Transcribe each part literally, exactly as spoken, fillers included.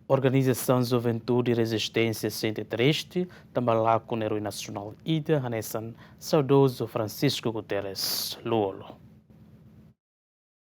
Organizasaun Juventude Rezisténsia sente triste tanba lakon eroi nasionál ida hanesan saudozu Francisco Guterres Lú-Olo.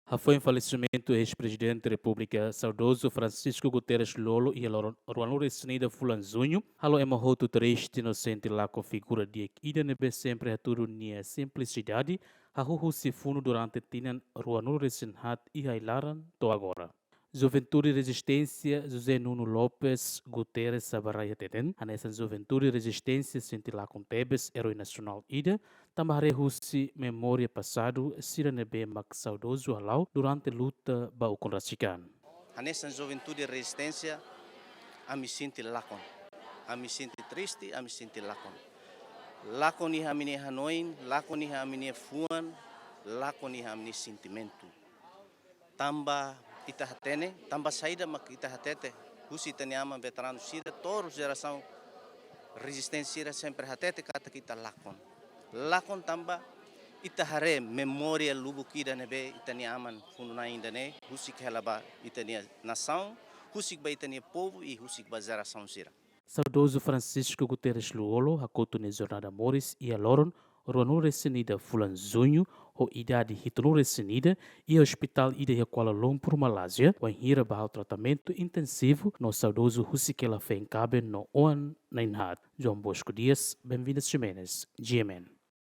Hafoin falesimentu eis-Prezidente Repúblika saudozu Francisco Guterres Lú-Olo iha loron ruanulu-resin-ida fulan Juñu, halo ema hotu triste no sente lakon figura di'ak ida ne'ebé sempre hatudu nia simplisidade, hahú husi funu durante tinan ruanulu-resin-haat iha ai-laran to'o agora. Juventude Rezisténsia José Nuno Lopes Guterres Sabarai hateten, hanesan Juventude Rezisténsia sente lakon tebes eroi nasionál ida, tanba haree husi memória pasadu sira ne'ebé mak saudozu hala'o durante luta ba ukun rasik an. Hanesan Juventude Rezisténsia, ami sente lakon. Ami sente triste, ami sente lakon. Lakon iha ami-nia hanoin, lakon iha ami-nia fuan, lakon iha ami-nia sentimentu. Tanba ita hatene, tanba saida mak ita hatete, husi ita-nia aman veteranu sira, to'o jerasaun rezisténsia sira sempre hatete katak ita lakon. Lakon tanba ita haree memória lubuk ida ne'ebé ita-nia aman funu-na'in ida-ne'e husik hela ba ita-nia nasaun, husik ba ita-nia povu i husik ba jerasaun sira. Saudozu Francisco Guterres Lú-Olo hakotu nia jornada moris iha loron ruanulu-resin-ida fulan Juñu, ho idade hitunulu-resin-ida, iha ospitál ida iha Kuala Lumpur, Malázia, wainhira bá halo tratamentu intensivu no saudozu husik hela feen kaben no oan na'in-haat. João Bosco Dias, Benvinda Ximenes, G M N.